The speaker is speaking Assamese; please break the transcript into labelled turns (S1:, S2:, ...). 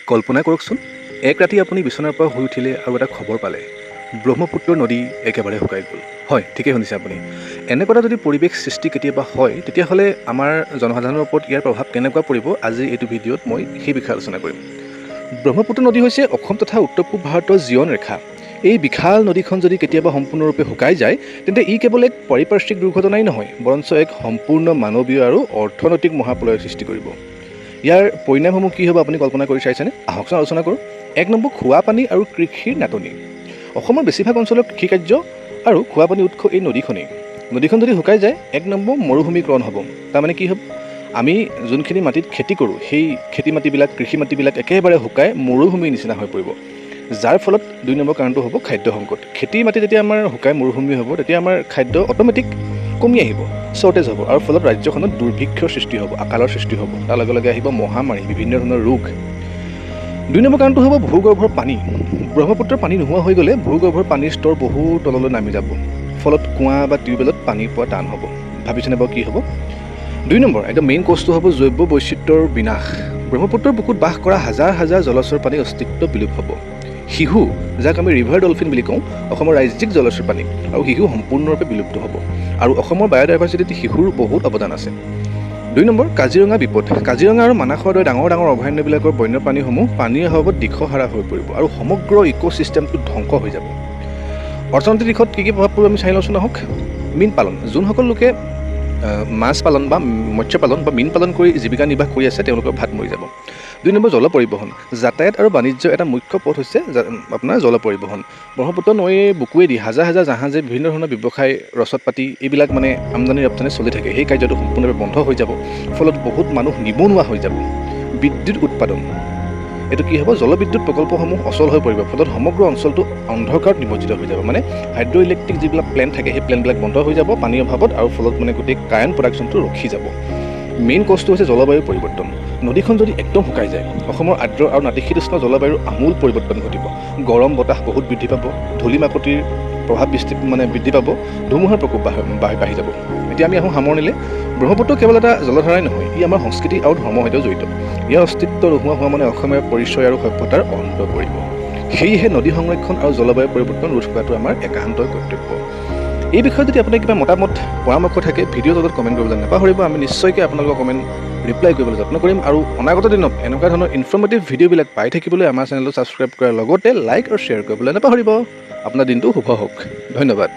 S1: কল্পনা কৰকচোন, এক ৰাতি আপুনি বিচনাৰ পৰা শুই উঠিলে আৰু এটা খবৰ পালে, ব্ৰহ্মপুত্ৰ নদী একেবাৰে শুকাই গ'ল। হয়, ঠিকেই শুনিছে আপুনি। এনেকুৱা এটা যদি পৰিৱেশ সৃষ্টি কেতিয়াবা হয়, তেতিয়াহ'লে আমাৰ জনসাধাৰণৰ ওপৰত ইয়াৰ প্ৰভাৱ কেনেকুৱা পৰিব, আজি এইটো ভিডিঅ'ত মই সেই বিষয়ে আলোচনা কৰিম। ব্ৰহ্মপুত্ৰ নদী হৈছে অসম তথা উত্তৰ পূব ভাৰতৰ জীৱন ৰেখা। এই বিশাল নদীখন যদি কেতিয়াবা সম্পূৰ্ণৰূপে শুকাই যায়, তেন্তে ই কেৱল এক পাৰিপাৰ্শ্বিক দুৰ্ঘটনাই নহয়, বৰঞ্চ এক সম্পূৰ্ণ মানৱীয় আৰু অৰ্থনৈতিক মহাপ্ৰলয়ৰ সৃষ্টি কৰিব। ইয়াৰ পৰিণামসমূহ কি হ'ব, আপুনি কল্পনা কৰি চাইছেনে? আহকচোন আলোচনা কৰোঁ। এক নম্বৰ, খোৱা পানী আৰু কৃষিৰ নাটনি। অসমৰ বেছিভাগ অঞ্চলৰ কৃষিকাৰ্য আৰু খোৱা পানী উৎস এই নদীখনেই। নদীখন যদি শুকাই যায়, এক নম্বৰ মৰুভূমিকৰণ হ'ব। তাৰমানে কি হ'ব? আমি যোনখিনি মাটিত খেতি কৰোঁ, সেই খেতি মাটিবিলাক, কৃষি মাটিবিলাক একেবাৰে শুকাই মৰুভূমিৰ নিচিনা হৈ পৰিব। যাৰ ফলত দুই নম্বৰ কাৰণটো হ'ব খাদ্য সংকট। খেতি মাটি যেতিয়া আমাৰ শুকাই মৰুভূমি হ'ব, তেতিয়া আমাৰ খাদ্য অট'মেটিক কমি আহিব, শ্বৰ্টেজ হ'ব আৰু ফলত ৰাজ্যখনত দুৰ্ভিক্ষৰ সৃষ্টি হ'ব, আকালৰ সৃষ্টি হ'ব। তাৰ লগে লগে আহিব মহামাৰী, বিভিন্ন ধৰণৰ ৰোগ। দুই নম্বৰ কাৰণটো হ'ব ভূগৰ্ভৰ পানী। ব্ৰহ্মপুত্ৰৰ পানী নোহোৱা হৈ গ'লে ভূগৰ্ভৰ পানীৰ স্তৰ বহু তললৈ নামি যাব। ফলত কুঁৱা বা টিউবৱেলত পানী পোৱা টান হ'ব। ভাবিছেনে বাৰু কি হ'ব? দুই নম্বৰ একদম মেইন কজটো হ'ব জৈৱ বৈচিত্ৰ্যৰ বিনাশ। ব্ৰহ্মপুত্ৰৰ বুকুত বাস কৰা হাজাৰ হাজাৰ জলচৰ প্ৰাণীৰ অস্তিত্ব বিলোপ হ'ব। শিহু, যাক আমি ৰিভাৰ ডলফিন বুলি কওঁ, অসমৰ ৰাজ্যিক জলচৰ প্ৰাণী আৰু শিহু সম্পূৰ্ণৰূপে বিলুপ্ত হ'ব। আৰু অসমৰ বায়'ডাইভাৰ্চিটিত শিহুৰ বহুত অৱদান আছে। দুই নম্বৰ, কাজিৰঙা বিপদ। কাজিৰঙা আৰু মানাসৰ দৰে ডাঙৰ ডাঙৰ অভয়াৰণ্যবিলাকৰ বন্যপ্ৰাণীসমূহ পানীৰ অভাৱত দিশহাৰা হৈ পৰিব আৰু সমগ্ৰ ইক' ছিষ্টেমটো ধ্বংস হৈ যাব। অৰ্থনৈতিক দিশত কি কি প্ৰভাৱ পৰিব, আমি চাই লওঁচোন আহক। মীন পালন। যোনসকল লোকে মাছ পালন বা মৎস্য পালন বা মীন পালন কৰি জীৱিকা নিৰ্বাহ কৰি আছে, তেওঁলোকৰ ভাত মৰি যাব। দুই নম্বৰ, জল পৰিবহণ। যাতায়াত আৰু বাণিজ্যৰ এটা মুখ্য পথ হৈছে আপোনাৰ জল পৰিবহণ। ব্ৰহ্মপুত্ৰ নৈৰ বুকুৱেদি হাজাৰ হাজাৰ জাহাজে বিভিন্ন ধৰণৰ ব্যৱসায়, ৰচদ পাতি এইবিলাক মানে আমদানি ৰপ্তানি চলি থাকে। সেই কাৰ্যটো সম্পূৰ্ণৰূপে বন্ধ হৈ যাব। ফলত বহুত মানুহ নিবনুৱা হৈ যাব। বিদ্যুৎ উৎপাদন, এইটো কি হ'ব? জলবিদ্যুৎ প্ৰকল্পসমূহ অচল হৈ পৰিব। ফলত সমগ্ৰ অঞ্চলটো অন্ধকাৰত নিমজ্জিত হৈ যাব। মানে হাইড্ৰ' ইলেক্ট্ৰিক যিবিলাক প্লেণ্ট থাকে, সেই প্লেণ্টবিলাক বন্ধ হৈ যাব পানীৰ অভাৱত আৰু ফলত মানে গোটেই কাৰেণ্ট প্ৰডাকশ্যনটো ৰখি যাব। মেইন কজটো হৈছে জলবায়ু পৰিৱৰ্তন। নদীখন যদি একদম শুকাই যায়, অসমৰ আৰ্দ্ৰ আৰু নাতিশীতোষ্ণ জলবায়ুৰ আমূল পৰিৱৰ্তন ঘটিব। গৰম বতাহ বহুত বৃদ্ধি পাব, ধূলি মাকতিৰ প্ৰভাৱ বৃষ্টি মানে বৃদ্ধি পাব, ধুমুহাৰ প্ৰকোপ বাঢ়ি যাব। এতিয়া আমি আহোঁ সামৰণিলৈ। ব্ৰহ্মপুত্ৰ কেৱল এটা জলধাৰাই নহয়, ই আমাৰ সংস্কৃতি আৰু ধৰ্মৰ সৈতেও জড়িত। ইয়াৰ অস্তিত্ব নোহোৱা হোৱা মানে অসমীয়াৰ পৰিচয় আৰু সভ্যতাৰ অন্ত পৰিব। সেয়েহে নদী সংৰক্ষণ আৰু জলবায়ু পৰিৱৰ্তন ৰোধ কৰাটো আমাৰ একান্তই কৰ্তব্য। এই বিষয়ত যদি আপোনাৰ কিবা মতামত, পৰামৰ্শ থাকে, ভিডিঅ' তলত কমেণ্ট কৰিবলৈ নাপাহৰিব। আমি নিশ্চয়কৈ আপোনালোকৰ কমেণ্ট ৰিপ্লাই কৰিবলৈ যত্ন কৰিম। আৰু অনাগত দিনত এনেকুৱা ধৰণৰ ইনফৰ্মেটিভ ভিডিঅ'বিলাক পাই থাকিবলৈ আমাৰ চেনেলটো ছাবস্ক্ৰাইব কৰাৰ লগতে লাইক আৰু শ্বেয়াৰ কৰিবলৈ নাপাহৰিব। আপোনাৰ দিনটো শুভ হওক। ধন্যবাদ।